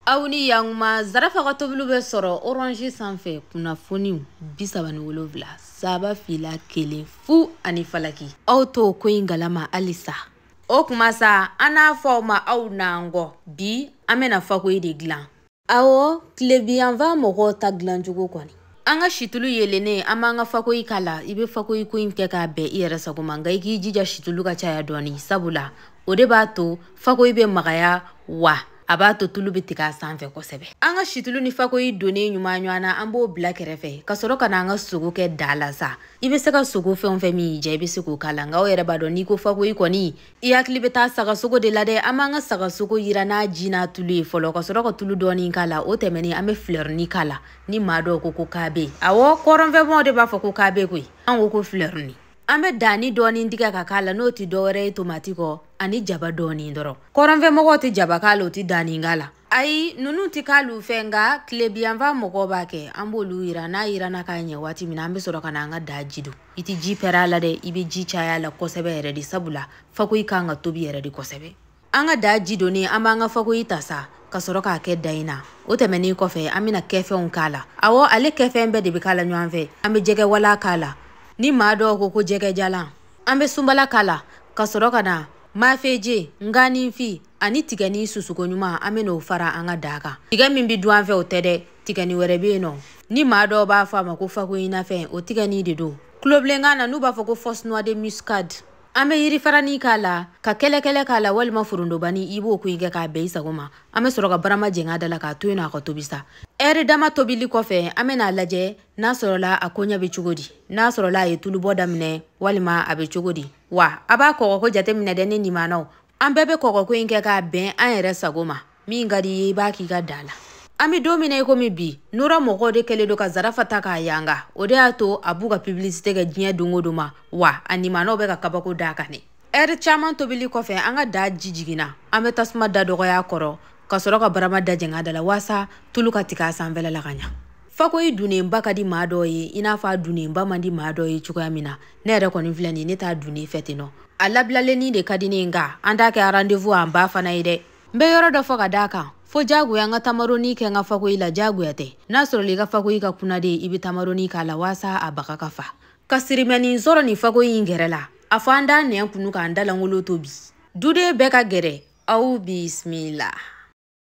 Aw ni yankuma Zarafa ka tobiliw bɛ sɔrɔ Orange sanfɛ kunnafoniw 37 3 2 1 0 ani falaki. Aw t'o ko in galama halisa. O kuma sa an n'a fɔ aw ma aw n'an kɔ bi an bɛna fakoyi de dilan. Awɔ, tilebiyanfan mɔgɔw ta dilancogo kɔni. An ka situlu yelennen an b'an ka fakoyi k'a la. I bɛ fakoyi ko in kɛ k'a bɛn i yɛrɛ sago ma, nka i k'i jija situlu ka caya dɔɔni, sabula o de b'a to fakoyi bɛ magaya wa a b'a to tulu bɛ tigɛ a sanfɛ kosɛbɛ. An ka situlu ni fakoyi donnen ɲuman ɲɔgɔn na, an b'o bila kɛrɛfɛ ka sɔrɔ ka na an ka sogo kɛ da la sa. I bɛ se ka sogo fɛn o fɛn min y'i diya, i bɛ se k'o k'a la, nka aw yɛrɛ b'a dɔn n'i ko fakoyi kɔni i hakili bɛ taa sagasogo de la dɛ. An b'an ka sagasogo yira n'a ji n'a tulu ye fɔlɔ ka sɔrɔ ka tulu dɔɔni k'a la. O tɛmɛnen an bɛ filɛrini k'a la. Ni maa dɔw ko ko kabe, awɔ, kɔrɔnfɛmɔgɔw de b'a fɔ ko kabe koyi, an ko ko filɛrini. An bɛ danni dɔɔni tigɛ ka k'a la, n'o tɛ dɔwɛrɛ ye tomati kɔ ani jaba dɔɔni dɔrɔn. Kɔrɔnfɛmɔgɔw tɛ jaba k'a la, o tɛ danni k'a la. Ayi, ninnu tɛ k'alu fɛ, nka tilebiyanfan mɔgɔw b'a kɛ. An b'olu yira, n'a yiranna k'a ɲɛ waati min na, an bɛ sɔrɔ ka na an ka da ji don. I tɛ ji pɛrɛ a la dɛ, i bɛ ji caya a la kosɛbɛ yɛrɛ de, sabula fakoyi kan ka tobi yɛrɛ de kosɛbɛ. An ka da ji donnen, an b'an ka fakoyi ta sa ka sɔrɔ k'a kɛ da in na. O tɛmɛnen kɔfɛ, an bɛna kɛfɛnw k'a la. Awɔ, ale kɛfɛn bɛɛ de bɛ k'a la ɲɔgɔn fɛ. An bɛ jɛgɛ wala k'a la, ni maa dɔw ko ko jɛgɛjalan. An bɛ sunbala k'a la ka sɔrɔ ka na mafeje, nkaninfi ani tigɛni susuko ɲuman, an bɛ n'o fara an ka da kan. Tigɛ min bɛ dun an fɛ o tɛ dɛ, tigɛni wɛrɛ bɛ yen nɔ, ni maa dɔw b'a fɔ a ma ko fakoyinafɛn, o tigɛni de don. Tulobilenkan na n'u b'a fɔ ko fausse noix de muscade. An bɛ yirifarani k'a la, ka kɛlɛkɛlɛ k'a la, walima forondobani, i b'o ko in kɛ k'a bɛn i sago ma. An bɛ sɔrɔ ka barama jɛngɛ da la k'a to yen nɔ a ka tobi sa. Ɛri dama tobili kɔfɛ, an bɛna a lajɛ n'a sɔrɔla a koɲɛ bɛ cogo di, n'a sɔrɔla a ye tulubɔ daminɛ walima a bɛ cogo di. Wa a b'a kɔgɔko jateminɛ dɛ, ne nimanaw. An bɛɛ bɛ kɔgɔko in kɛ k'a bɛn an yɛrɛ sago ma. Min ka di i ye, i b'a k'i ka da la. An bɛ don min na i komi bi, Nura mɔgɔw de kɛlen don ka Zarafa ta k'a yanga. O de y'a to a b'u ka publicité kɛ diɲɛ don o don ma, wa a nimanaw bɛ ka kabako d'a kan dɛ. Ɛri caman tobili kɔfɛ, an ka da ji jiginna. An bɛ tasuma da dɔgɔya kɔrɔ ka sɔrɔ ka barama da jɛngɛ da la waasa tulu ka tigɛ a sanfɛla la ka ɲa. Fakoyi dunnenba ka di maa dɔw ye, i n'a fɔ a dunnenba man di maa dɔw ye cogoya min na. Ne yɛrɛ kɔni filɛ nin ye, ne t'a dunnen fɛ ten nɔ. A labilalen de ka di ne ye, nka an t'a kɛ rendez-vous an ba fana ye dɛ. N bɛ yɔrɔ dɔ fɔ ka d'a kan, fo jagoya n ka tamaroni kɛ n ka fakoyi la, jagoya tɛ. N'a sɔrɔla i ka fakoyi ka kunna de, i bɛ tamaroni k'a la waasa a baga ka fa. Ka sirimɛnin sɔrɔ nin fakoyi in gɛrɛ la, a fɔ an da nɛn kunu k'an da lankolon to bi. Duden bɛɛ ka gɛrɛ, aw bisimila.